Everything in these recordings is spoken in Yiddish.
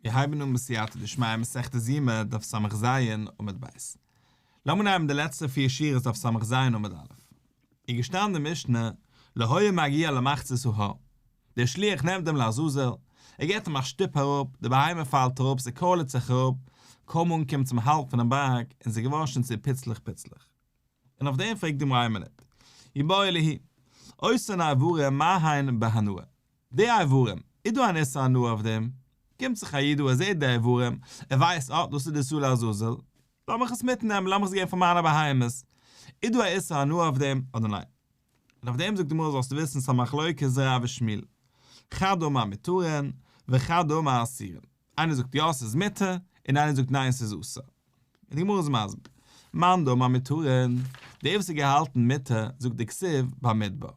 מיר הייבן אן בסייעתא דשמיא מסכת יומא דף ס"ז עמוד ב'. לאמיר נעמען די לעצטע פיר שורות דף ס"ז עמוד א'. איז געשטאנען די משנה, לא היה מגיע למחצית ההר. דער שליח נעמט דעם לעזאזל, ער געבט אים א שטופ אראפ, די בהמה פאלט אראפ, ס'קוילערט זיך אראפ, קוים אנגעקומען צום האלב פונעם בארג, און ס'איז געווארן שוין צו פיצלעך פיצלעך. און אויף דעם פרעגט די גמרא איין מינוט, איבעיא להו, אותן איברים מה הן בהנאה? די איברים, איז דא אן איסור הנאה אויף דעם? קומט זיך א איד דא ער זעט די איברים, ער ווייסט אה דאס איז די שעיר לעזאזל, לאמיך עס מיטנעמען, לאמיך עס געבן פאר מיינע בהמות, איז דא א איסור הנאה אויף דעם אדער ניין? און אויף דעם זאגט די גמרא זאלסטו וויסן ס'איז א מחלוקת רב ושמואל, חד אמר מותרין וחד אמר אסורין, איינער זאגט יא ס'איז מותר, און איינער זאגט ניין ס'איז אסור. און די גמרא איז מסביר, מאן דאמר מותרין, דער וואס האט געהאלטן מותר זאגט דכתיב במדבר,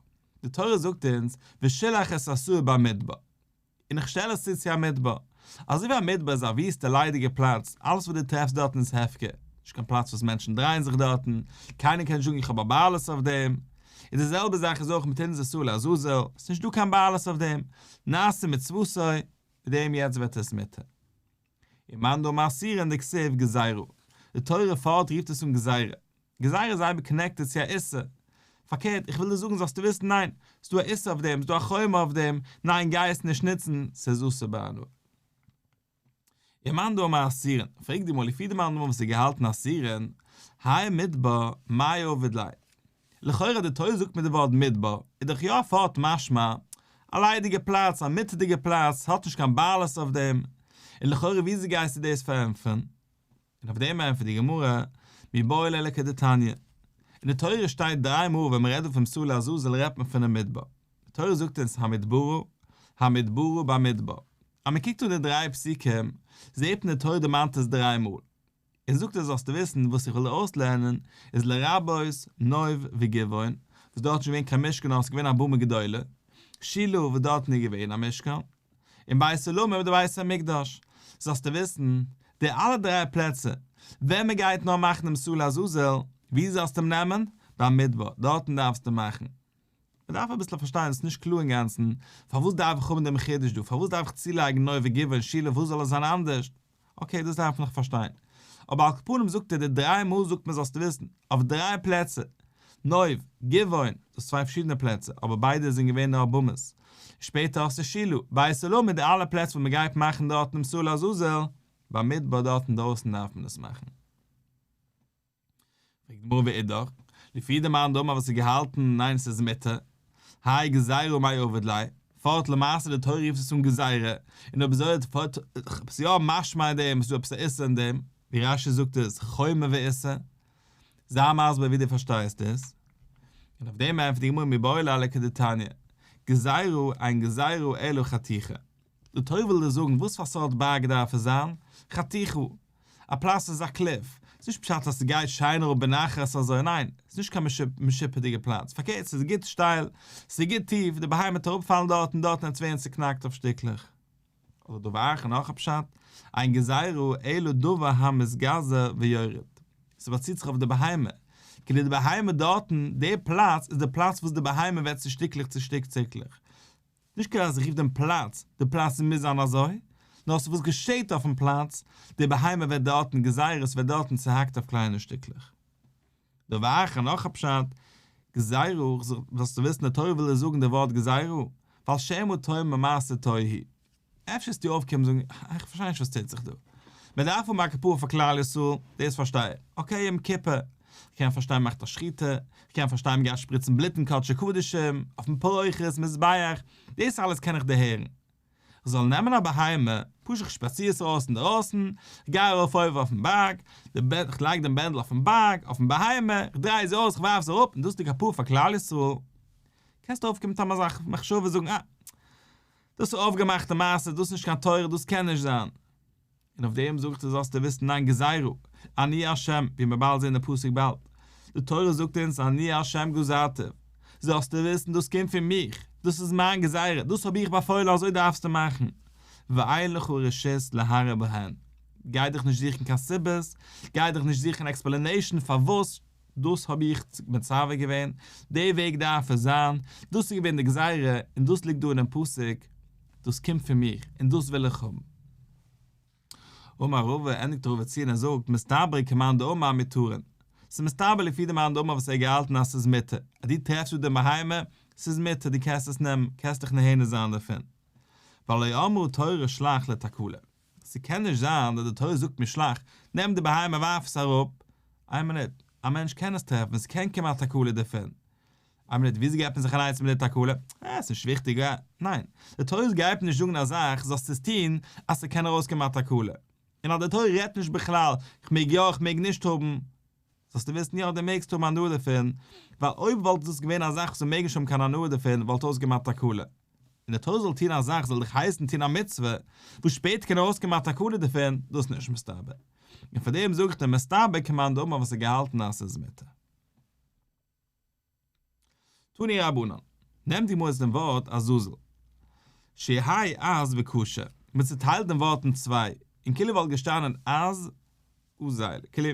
די תורה זאגט אונז ושלח את השעיר במדבר, און איך שטעל עס צו צו א מדבר, אזוי ווי א מדבר איז א וויסטע ליידיגע פלאץ, אלעס וואס דו טרעפסט דארטן איז הפקר, נישט קיין פלאץ וואס מענטשן דרייען זיך דארטן, קיינער קען נישט זאגן איך האב א בעלות אויף דעם, און די זעלבע זאך איז אויך מיט אונזער שעיר לעזאזל, עס איז נישט דא קיין בעלות אויף דעם, נעשה מצוותו, מיט דעם יעצט ווערט עס מותר. ומאן דאמר אסורין דכתיב גזירה, די תורה פארט רופט עס אן גזירה, גזירה איז אייביג connected צו א איסור, פארקערט איך וויל דיר זאגן זאלסטו וויסן ניין, ס'דא א איסור אויף דעם, ס'דא א חומרא אויף דעם, ניין גיי עס נישט נוצן, ס'איז אסור בהנאה. ומאן דאמר אסורין, פרעגט די גמרא לפי די מאן דאמר וואס האט געהאלטן אסורין, האי מדבר מאי עביד ליה, לכאורה די תורה זאגט מיט די ווארט מדבר איז דאך יא פארט משמע א ליידיגע פלאץ א מותר'דיגע פלאץ האט נישט קיין בעלות אויף דעם, און לכאורה וויאזוי גייסטו דאס פארענטפערן? און אויף דעם ענטפערט די גמרא, מיבעי ליה לכדתניא, אין די תורה שטייט דריי מאל ווען מען רעדט דא פון שעיר לעזאזל רעדט מען פונעם מדבר, די תורה זאגט אונז המדברה, המדברה במדבר, אז מען קוקט אן די דריי פסוקים זעט מען די תורה דערמאנט עס דריי מאל, און זאגט ער זאלסטו וויסן וואס איך וויל דיר אויסלערנען איז לרבות נוב וגבעון וואס דארט איז נישט געווען קיין משכן נאר עס איז געווען א במה גדולה, שילה וואס דארטן איז געווען א משכן, און בית אולמים די בית המקדש, זאלסטו וויסן די אלע דריי פלעצער ווען מען גייט נאר מאכן דעם שעיר לעזאזל, ווי זאלסטו אים נעמען? במדבר, דארטן דארפסטו מאכן. מען דארף אביסל פארשטיין, עס איז נישט קלאר אינגאנצן, פארוואס דארף איך האבן דעם חידוש דא, פארוואס דארף איך צולייגן נוב וגבעון שילה, וואס זאל עס זיין אנדערש? okay דאס דארף מען נאך פארשטיין. אבער על כל פנים זאגט ער די דריי מאל זאגט מען זאלסטו וויסן, אויף דריי פלעצער, נוב, גבעון, דאס איז צוויי פארשידענע פלעצער, אבער ביידע זענען געווען נאר במות. שפעטער האסטו שילה, בית אולמים די אלע פלעצער וואו מען גייט מאכן דארטן דעם שעיר לעזאזל, במדבר דארט אינדרויסן דארף מען עס מאכן. פרעגט די גמרא ואידך, לפי די מאן דאמר וואס האט געהאלטן ניין ס'איז מותר, האי גזירה מאי עביד ליה, פארט למעשה די תורה רופט עס אן גזירה, און אויב אזוי פארט עפעס יא משמע אין דעם, ס'איז דא עפעס א איסור אין דעם, ווי רש"י זאגט עס חומר ואיסור, זיי מסביר ווי דו פארשטייסט עס. און אויף דעם ענטפערט די גמרא מיבעי ליה לכדתניא, גזירה אין גזירה אלא חתוכה. די תורה וויל דיר זאגן וואס פאר סארט בארג דארף עס זיין, חתוכה. א פלאץ איז א cliff, ס'איז נישט פשט אז ס'גייט שיין אראפ בנחת אזוי, ניין, ס'איז נישט קיין משופעדיגע פלאץ, פארקערט ס'איז גוט שטייל, ס'איז גוט טיף, די בהמה וועט אראפפאלן דארט און דארטן וועט עס ווערן צוקנאקט אויף שטיקלעך. אדער דבר אחר נאך א פשט, אין גזירה אלא דבר המתגזר ויורד, ס'באציט זיך אויף די בהמה, כאילו די בהמה דארטן, די פלאץ איז די פלאץ וואס די בהמה ווערט צושטיקלעך צושטיק ציקלעך, נישט קיין אז איך רוף דעם פלאץ, די פלאץ מוז זיין אזוי, נאר ס'איז וואס געשעט אויפן פלאץ, די בהמה ווערט דארטן גזירה, ס'ווערט דארטן צוהאקט אויף קליינע שטיקלעך. דבר אחר נאך א פשט, גזירה, זאלסטו וויסן די תורה וויל דיר זאגן די ווארט גזירה, ווייל שמא תאמר מעשה תוהו. אפשר וועסטו אויפקומען זאגן, איך פארשטיי נישט וואס טוט זיך דא. מען דארף האבן א כפרה פאר כלל ישראל, דאס פארשטיי איך. okay יום כיפור, איך קען פארשטיין מ'מאכט א שחיטה, איך קען פארשטיין מ'גייט שפריצן בלוט אין קדשי קדשים, אויפן פרוכת, מזבח, דאס אלעס קען איך דערהערן. איך זאל נעמען א בהמה, פשוט איך שפאציר עס ארויס אינדערויסן, איך גיי ארויף אויבן אויפן בארג, איך לייג דעם בענדל אויפן בארג, אויפן בהמה, איך דריי זי אויס, איך ווארף זי אראפ, און דאס איז די כפרה פאר כלל ישראל. קענסט אויפקומען מיט אזא מחשבה זאגן אה, דאס איז אויפגעמאכטע מעשה, דאס איז נישט קיין תורה, דאס קען נישט זיין. און אויף דעם זאגט ער זאלסטו וויסן ניין גזירה, אני ה', ווי מיר באלד זעהן די פסוק באלד, די תורה זאגט אונז אני ה' גזרתיו, זאלסטו וויסן דאס קומט פון מיך, דאס איז מיין גזירה, דאס האב איך באפוילן אזוי דארפסטו מאכן, ואין לך רשות להרהר בהן, גיי דיך נישט זוכן קיין סיבות, גיי דיך נישט זוכן explanation פארוואס, דאס האב איך מצווה געווען, די וועג דארף עס זיין, דאס איז געווען די גזירה, און דאס ליגט דא אינעם פסוק, דאס קומט פון מיר, און דאס וויל איך האבן. אמר רבא, ענדיגט רבא צו און ער זאגט, מסתברא כמאן דאמר מותרין. ס'איז מסתבר לפי די מאן דאמר וואס ער האט געהאלטן אז ס'איז מותר. אז דו טרעפסט דא די בהמה, ס'איז מותר, דו קענסט עס נעמען, קענסט דיך נהנה זיין דערפון. ווייל לא אמרה תורה שלח לתקלה. ס'קען נישט זיין אז די תורה זאגט מיר שלח, נעם די בהמה ווארף עס אראפ. איין מינוט, א מענטש קען עס טרעפן, ס'קען קומען א תקלה דערפון. איין מינוט, וויאזוי געבט מען זיך אן עצה מיט די תקלה? אה, ס'נישט וויכטיג, אה. ניין, די תורה גייט נישט זאגן א זאך זאלסט עס טון אז ס'קען ארויסקומען א תקלה. און אז די תורה רעדט נישט בכלל, כ'מעג יא, כ'מעג נישט האבן, זאלסטו וויסן יא, דו מעגסט האבן הנאה דערפון, ווייל אויב וואלט דאס געווען א זאך וואס מ'מעג נישט האבן קיין הנאה דערפון וואלט אויסגעקומען א תקלה. און די תורה זאל טון א זאך זאל דיך הייסן טון א מצוה וואס שפעטער קען ארויסקומען א תקלה דערפון, דאס איז נישט מסתבר. און פאר דעם זאג איך דיר מסתבר כמאן דאמר וואס האט געהאלטן אז ס'איז מותר. תנו רבנן, נעמט די גמרא דעם ווארט עזאזל. שיהא עז וקשה, מען צוטיילט דעם ווארט אין צוויי, און כאילו וואלט געשטאנען אז אזל, כאילו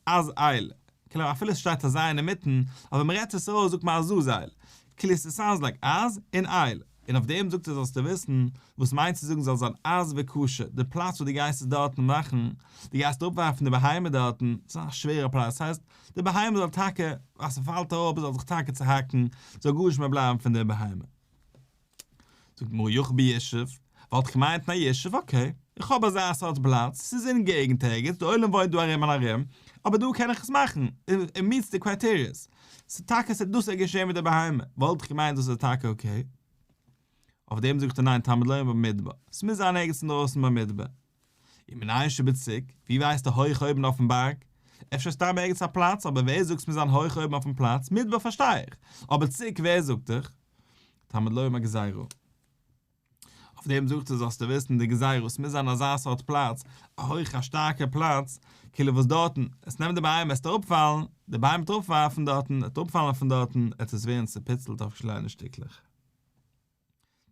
אז אייל, כאילו אפילו עס שטייט א ז' אינמיטן, אבער מען רעדט עס ארויס זאגט מען עזאזל, כאילו עס sounds like אז און אייל, און אויף דעם זאגט ער זאלסטו וויסן, וואס מיינט צו זאגן זאל זיין עז וקשה, די פלאץ וואס דו גייסט עס דארטן מאכן, דו גייסט אראפווארפן די בהמה דארטן, ס'איז א שווערע פלאץ, ס'הייסט, די בהמה זאל טאקע, אז ס'פאלט אראפ, זאל זיך טאקע צוהאקן, זאל גארנישט מער בלייבן פון די בהמה. זאגט די גמרא אי הכי בישוב, וואלט איך געמיינט אין א ישוב, okay, איך האב אזא סארט פלאץ, ס'איז אין געגנט ערגעץ, די עולם וואוינט דא ארום און ארום, אבער דא קען איך עס מאכן, it meets the criterias. ס'איז טאקע, ס'איז דאס איז געשען מיט די בהמה, וואלט איך געמיינט דאס איז טאקע okay. אויף דעם זאגט ער ניין תלמוד לומר במדבר, ס'מוז זיין ערגעץ אינדרויסן במדבר. ומנין שבצוק, ווי ווייסטו הויך אויבן אויפן בארג? אפשר סתם ערגעץ א פלאץ, אבער ווער זאגט ס'מוז זיין הויך אויבן אויפן פלאץ? מדבר פארשטיי איך, אבער צוק ווער זאגט דיך? תלמוד לומר גזירה. אויף דעם זאגט ער זאלסטו וויסן די גזירה, ס'מוז זיין אזא סארט פלאץ, א הויכע א שטארקע פלאץ, כאילו וואס דארטן, עס נעמט די בהמה עס וועט אראפפאלן, די בהמה וועט אראפווארפן דארטן, עס וועט אראפפאלן פון דארטן, עט עס ווערן צופיצלט אויף קליינע שטיקלעך.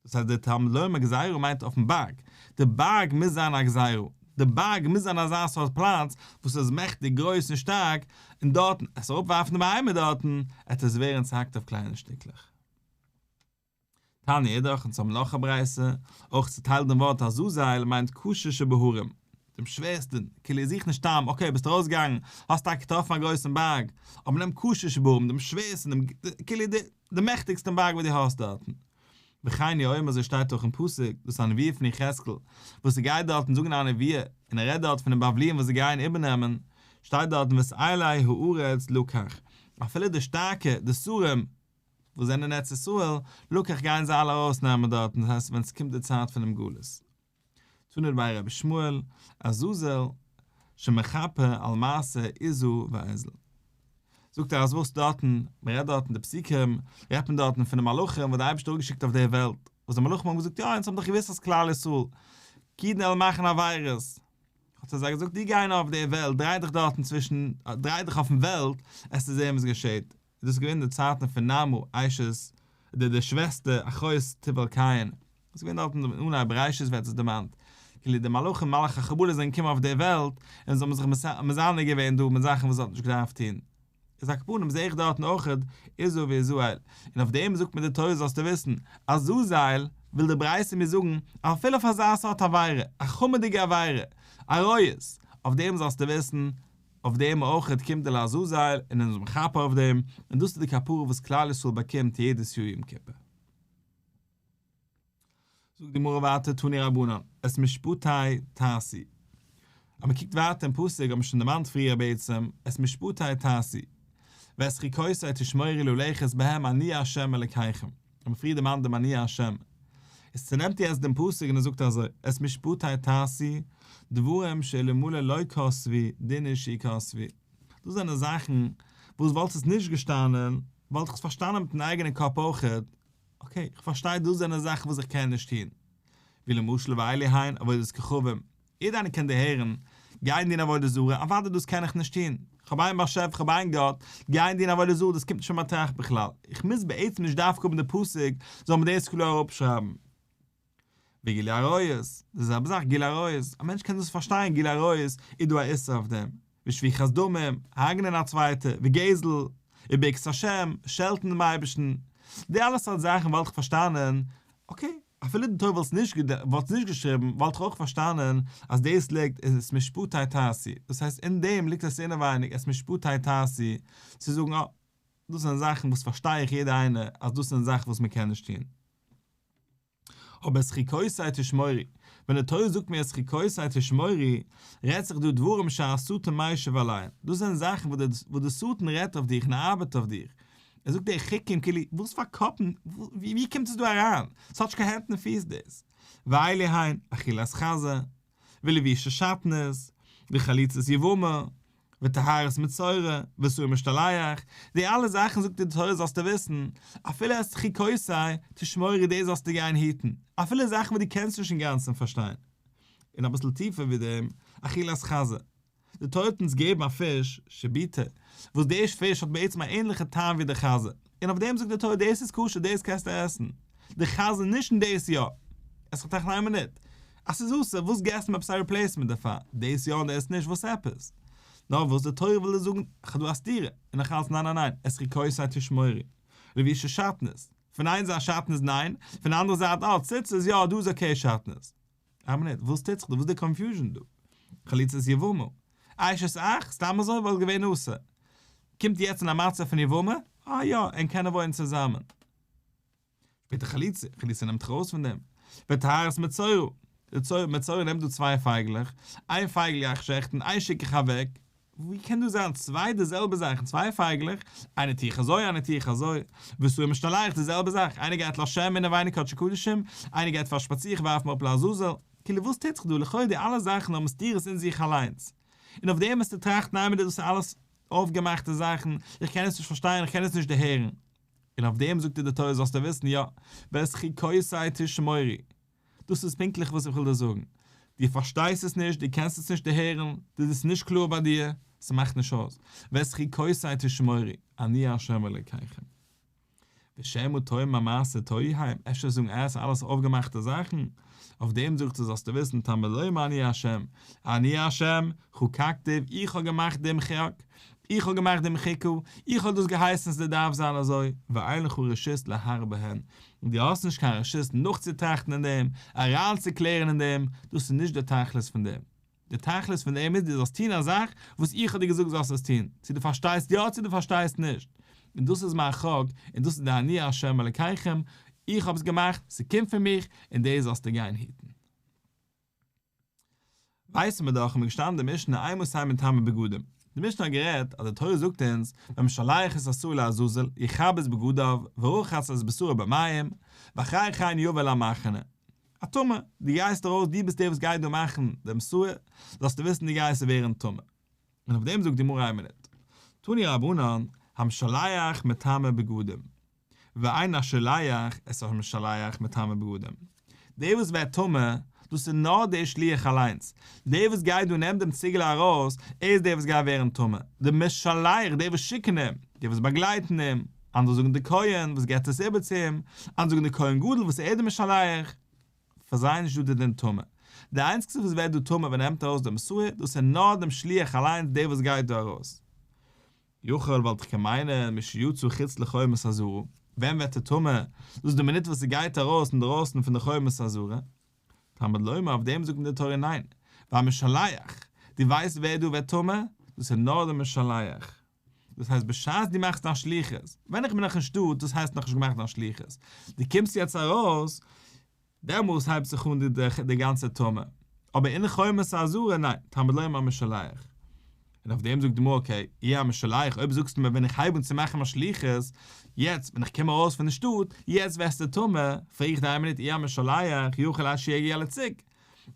דאס הייסט די תלמוד לומר גזירה מיינט אויפן בארג, די בארג מוז זיין א גזירה, די בארג מוז זיין אזא סארט פלאץ וואס איז מעכטיג גרויס און שטארק, און דארטן, עס אראפווארפן די בהמה דארטן, עט עס ווערן צוהאקט אויף קליינע שטיקלעך. תניא אידך, אונז האבן נאך א ברייתא, אויך צוטיילט דעם ווארט עזאזל מיינט קשה שבהרים, דעם שווערסטן, כאילו זוך נישט סתם, okay ביסט ארויסגעגאנגען, האסט טאקע געטראפן א גרויסן בארג, אבער נעם קשה שבהרים, דעם שווערסטן, דעם, כאילו די. די מעכטיגסטע בארג וואס דו האסט דארטן. וכן הוא אומר אזוי שטייט אויך אין פסוק, דאס איז א נבואה פון יחזקאל, וואס ער גייט דארטן זאגן א נבואה, און ער רעדט דארט פון די בבליים וואס זיי גייען איבערנעמען, שטייט דארטן ואת אילי הארץ לקח, אפילו די שטארקע, די שרים, וואס זענען אין ארץ ישראל, לקח גייען זיי אלע ארויסנעמען דארטן, דאס הייסט ווען עס קומט די צייט פונעם גלות. תנא דבי רבי ישמעאל, עזאזל שמכפר על מעשה עזה ואזל. זאגט ער אז וואס דארטן, מען רעדט דארטן די פסוקים, רעדט מען דארטן פון די מלאכים וואס די אייבערשטער האט אראפגעשיקט אויף דער וועלט, וואס די מלאכים האבן געזאגט יא אונז האבן דאך געוואוסט אז כלל ישראל, אידן וועלן מאכן עבירות, האט ער זיי געזאגט דו גיי נאר אויף דער וועלט, דריי דיך דארטן צווישן, דריי דיך אויפן וועלט, עסטו זען וואס געשעט. דאס איז געווען די צייטן פון נעמה אשת די די שוועסטער אחות תובל קין, דאס איז געווען דארט אין אנהייב בראשית ווערט עס דערמאנט, כאילו די מלאכים מלאכי חבלה זענען געקומען אויף דער וועלט און זיי האבן זיך מזנה געווען דא מיט זאכן וואס זיי האט נישט געדארפט טון, איז על כל פנים זעה איך דארטן אויכעט עזה ועזאל, און אויף דעם זאגט מיר די תורה זאלסטו וויסן, עזאזל וויל די ברייתא מיר זאגן אפילו אויף אזא סארט עבירה, א חמור'דיגע עבירה, עריות, אויף דעם זאלסטו וויסן, אויף דעם אויכעט קומט די לעזאזל און איז מכפר אויף דעם, און דאס איז די כפרה וואס כלל ישראל באקומט יעדעס יאר יום כיפור. זאגט די גמרא ווייטער תנו רבנן, את משפטי תעשו. אז מען קוקט ווייטער אין פסוק האט מען שוין דערמאנט פריער בעצם, את משפטי תעשו, ואת חוקותי תשמורו ללכת בהם אני ה' אלקיכם. האט מען פריער דערמאנט דעם אני ה'. איז צונעמט יעצט דעם פסוק און ער זאגט אזוי, את משפטי תעשו, דברים שאלמלא לא כתבו דין הוא שיכתבו. דאס זענען זאכן וואס וואלט עס נישט געשטאנען, וואלט איך עס פארשטאנען מיטן אייגענעם קאפ אויכעט, okay, איך פארשטיי דאס זענען זאכן וואס איך קען נישט טון. ווי למשל ואלו הן עבודת כוכבים, יעדער איינער קען דערהערן, גיין דינען עבודה זרה, אוודאי דאס קען איך נישט טון, איך האב איין באשעפער, איך האב איין גאט, גיין דינען עבודה זרה דאס קומט נישט אין מיין טראכט בכלל, איך מוז בעצם נישט דווקא האבן די פסוק זאל מיר דאס קלאר אראפשרייבן. וגילוי עריות, די זעלבע זאך גילוי עריות, א מענטש קען דאס פארשטיין גילוי עריות איז דא א איסור אויף דעם, ושפיכת דמים, הרג'נען א צווייטע, וגזל, וברכת השם, שעלטן דעם אייבערשטן, די אלע סארט זאכן וואלט איך פארשטאנען, okay. אפילו די תורה וואלט עס נישט וואלט עס נישט געשריבן וואלט איך אויך פארשטאנען אז דאס ליגט אין את משפטי תעשו, דאס הייסט אין דעם ליגט עס אינעווייניג את משפטי תעשו, צו זאגן אה, דאס זענען זאכן וואס פארשטיי איך יעדער איינער אז דאס זענען זאכן וואס מען קען נישט טון. אבער את חוקותי תשמורו, ווען די תורה זאגט מיר את חוקותי תשמורו, רעדט זיך דא דברים שהשטן משיב עליהן, דאס זענען זאכן וואס די שטן רעדט אויף דיך און ארבעט אויף דיך, ער זאגט די חוקים כאילו, וואס פאר קאפן, ווי קומט עס דא אריין, ס'האט נישט קיין הענט און פיס דאס, ואלו הן, אכילת חזיר, ולבישת שעטנז, וחליצת יבמה, וטהרת מצורע, ושעיר משתלח, די אלע זאכן זאגט דיר די תורה זאלסטו וויסן, אפילו את חוקותי תשמורו דאס זאלסטו גיין היטן, אפילו זאכן וואס דו קענסט נישט אינגאנצן פארשטיין. און אביסל טיפער ווי דעם, אכילת חזיר. די תורה האט אונז געגעבן א פיש, שיבוטא, וואס די פיש האט בעצם א ענליכע טעם ווי די חזיר, און אויף דעם זאגט די תורה דאס איז כשר דאס קענסטו עסן, די חזיר נישט און דאס יא. עס איך טראכט איין מינוט, אז ס'איז אסור, וואס געסטו מיר עפעס א replacement דערפאר? דאס יא און דאס נישט, וואס עפעס? נאר וואס די תורה וויל דיר זאגן, כ'האב דא א סתירה, און נאך אלץ ניין ניין ניין, את חוקותי תשמורו. לבישת שעטנז. פון איין זייט שעטנז ניין, פון די אנדערע זייט אה, ציצית יא, דא איז okay שעטנז. איין מינוט, וואס טוט זיך דא? וואס איז די confusion דא? חליצת יבמה. אשת אח, סתם אזוי וואלט געווען אסור. קומט יעצט אין א מצב פון יבמה, אה יא, ענק קענען וואוינען צוזאמען. שפעטער חליצה, חליצה נעמט דיך ארויס פון דעם. וטהרת מצורע, די צורר, מצורע נעמט דא צוויי פייגלעך, איין פייגל גיי איך שעכטן, איין שיק איך אוועק, ווי קען דא זיין צוויי די זעלבע זאכן, צוויי פייגלעך, איינער טו איך אזוי, איינער טו איך אזוי, ושעיר משתלח די זעלבע זאך, איינער גייט לשם אינעווייניג קדשי קדשים, איינער גייט פאר שפאציר איך ווארף אים אפ לעזאזל, כאילו וואס טוט זיך דא, לכאורה די אלע זאכן האבן סתירות אין זיך אליינס, און אויף דעם מוזטו טראכטן איין מינוט דאס איז אלעס אויפגעמאכטע זאכן, איך קען עס נישט פארשטיין, איך קען עס נישט דערהערן. און אויף דעם זאגט דיר די תורה זאלסטו וויסן, יא, ואת חוקותי תשמורו. דאס איז פונקטליך וואס איך וויל דיר זאגן. דו פארשטייסט עס נישט, דו קענסט עס נישט דערהערן, דאס איז נישט קלאר ביי דיר, ס'מאכט נישט אויס. ואת חוקותי תשמורו, אני ה' אלוקיכם. ושמא תאמר מעשה תוהו הם, אפשר זאגן עס אלעס אויפגעמאכטע זאכן? אויף דעם זאגט ער זאלסטו וויסן תלמוד לומר אני ה', אני ה', חקקתיו, איך האב געמאכט דעם חק, איך האב געמאכט דעם חוקה, איך האב דאס געהייסן ס'דארף זיין אזוי, ואין לך רשות להרהר בהן, און דו האסט נישט קיין רשות נאכצוטראכטן אין דעם, אריינצוקלערן אין דעם, דאס איז נישט דער תכלית פון דעם. די תכלית פון דעם איז דו זאלסט טון א זאך וואס איך האב דיר געזאגט זאלסט עס טון, צו דו פארשטייסט יא צו דו פארשטייסט נישט, און דאס איז מיין חק, און דאס איז די אני ה' אלקיכם, איך האב עס געמאכט, ס'קומט פון מיך, און דאס זאלסטו גיין היטן. ווייסן מיר דאך, האבן מיר געשטאנען די משנה אימתי מטמא בגדים, די משנה האט גערעדט אז די תורה זאגט אונז והמשלח את השעיר לעזאזל יכבס בגדיו ורחץ את בשרו במים ואחרי כן יבא אל המחנה, א טמא, דו גייסט ארויס, דו ביסט דער וואס גייט דא מאכן דעם שעיר, זאלסטו וויסן דו גייסט ווערן טמא. און אויף דעם זאגט די גמרא איין מינוט. תנו רבנן, המשלח מטמא בגדים, ואין השולח את המשלח מטמא בגדים. דער וואס ווערט טמא, דאס איז נאר דער שליח אליינס. דער וואס גייט דא נעמט דעם ציגל ארויס, ער איז דער וואס גייט ווערן טמא. דער משלח, דער וואס שיקן אים, די וואס באגלייטן אים, אנדערע זאגן די כהן וואס געבט עס איבער צו אים, אנדערע זאגן די כהן גדול וואס ער איז די משלח, פאר זיי איז נישט דא די דין טומאה. די איינציגסטע וואס ווערט דא טמא ווען ער נעמט ארויס דעם שעיר, דאס איז נאר דעם שליח אליינס דער וואס גייט דא ארויס. יכול וואלט איך קען מיינען משיצא חוץ לחומת העזרה, ווען ווערט ער טמא? דאס איז די מינוט וואס ער גייט ארויס אינדערויסן פון די חומת העזרה. תלמוד לומר אויף דעם זאגט מיר די תורה ניין, והמשלח, דו ווייסט ווער דא ווערט טמא? דאס איז נאר דער משלח. דאס הייסט בשעת דו מאכסט דיין שליחות, ווען איך בין נאך אין שטאט, דאס הייסט נאכנישט געמאכט דיין שליחות, דו קומסט יעצט ארויס, דעמאלס הייבט זיך אן די גאנצע טומאה, אבער אין חומת העזרה ניין, תלמוד לומר המשלח. און אויף דעם זאגט די גמרא okay, אי המשלח, אויב זאגסטו מיר ווען איך הייב אן צו מאכן מיין שליחות, יעצט ווען איך קום ארויס פון די שטאט, יעצט ווערסטו טמא, פרעג איך דיר איין מינוט אי המשלח יכול עד שיגיע לציג,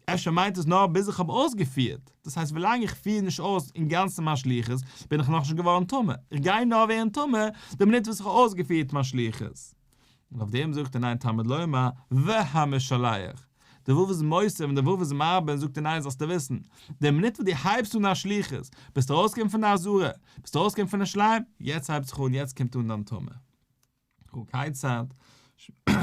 אפשר מיינט עס נאר ביז איך האב אויסגעפירט, דאס הייסט ווילאנג איך פיר נישט אויס אינגאנצן מיין שליחות בין איך נאכנישט געווארן טמא, איך גיי נאר ווערן טמא די מינוט וואס איך האב אויסגעפירט מיין שליחות. און אויף דעם זאגט ער ניין תלמוד לומר והמשלח, די ו' איז מוסיף און די ו' איז מרבה און זאגט ער ניין זאלסטו וויסן, די מינוט וואס דו הייבסט אן דיין שליחות, ביסטו ארויסגעקומען פון די עזרה, ביסטו ארויסגעקומען פון ירושלים, יעצט הייבט זיך אן יעצט קומט אן דיין טומאה. הא כיצד,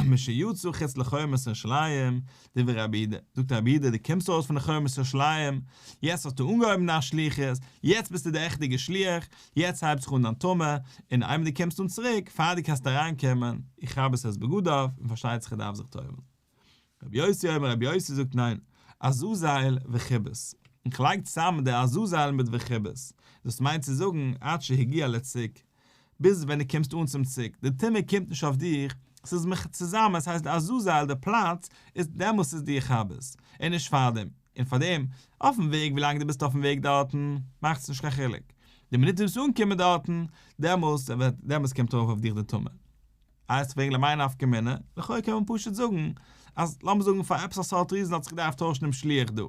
משיצא חוץ לחומת ירושלים, דברי רבי יהודה, זאגט רבי יהודה דו קומסט ארויס פון די חומת ירושלים, יעצט האסטו אנגעהויבן דיין שליחות, יעצט ביסטו דער עכטיגער שליח, יעצט הייבט זיך אן דיין טומאה, און איינמאל דו קומסט אן צוריק, פאר דו קענסט אריינקומען, יכבס את בגדיו, און פארשטייט זיך ער דארף זיך טובל'ן. רבי יוסי אומר, רבי יוסי זאגט ניין, עזאזל וכבס. און כ'לייג צוזאמען די עזאזל מיט וכבס. דאס מיינט צו זאגן עד שהגיע לצוק. ביז ווען דו קומסט אן צום צוק. די טומאה קומט נישט אויף דיך, ס'איז מיך צוזאמען, ס'הייסט די עזאזל, די פלאץ, איז דעמאלס איז די יכבס, און נישט פארדעם. און פארדעם, אויפן וועג, ווילאנג דו ביסט אויפן וועג דארטן, מאכט עס נישט קיין חילוק. די מינוט דו ביסט אנגעקומען דארטן, דעמאלס, דעמאלס קומט ארויף אויף דיך די טומאה. הייסט וועגן למאי נפקא מינה, לכאו' קען מען פשוט זאגן אז לאמיר זאגן פאר עפעס א סארט reason האט זיך געדארפט טוישן דעם שליח דא.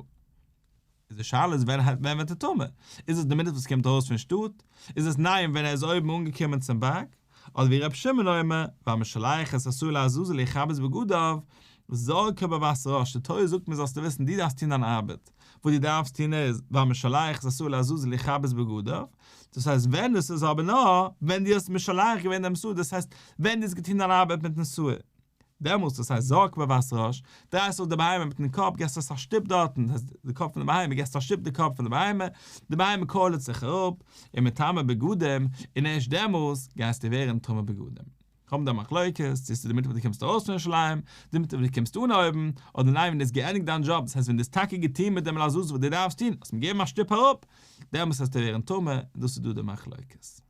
איז די שאלה איז ווען ווען ווערט ער טמא? איז עס די מינוט וואס קומט ארויס פון שטאט? איז עס ניין ווען ער איז אויבן אנגעקומען צום בארג? אדער ווי ר' שמעון אומר, והמשלח את השעיר לעזאזל יכבס בגדיו, זורקו בבת ראש, די תורה זאגט מיר זאלסטו וויסן דו דארפסט טון דיין ארבעט, וואס דו דארפסט טון איז, והמשלח את השעיר לעזאזל יכבס בגדיו, דאס הייסט ווען דאס איז אבער נאר ווען דו האסט משלח געווען דעם שעיר, דאס הייסט ווען דו האסט געטון דיין ארבעט מיטן שעיר, דעמאלסט דאס הייסט זורקו בבת ראש, דרייסט אויס די בהמה מיטן קאפ, געסט עס א שטופ דארטן, דאס הייסט די קאפ פון די בהמה, געסט א שטופ די קאפ פון די בהמה, די בהמה קוילערט זיך אראפ, און מטמא בגדים, און ערשט דעמאלסט גייסטו ווערן טמא בגדים. קומט די מחלוקת, צו ס'איז די מינוט וואס דו קומסט ארויס פון ירושלים, די מינוט וואס דו קומסט אן אויבן, אדער ניין ווען דו האסט געענדיגט דיין דזשאב, דאס הייסט ווען דו האסט טאקע געטון מיט דעם לעזאזל וואס דו דארפסט טון, האסט אים געגעבן א שטופ אראפ, דעמאלס וועסטו ווערן טמא, און דאס איז דא די מחלוקת.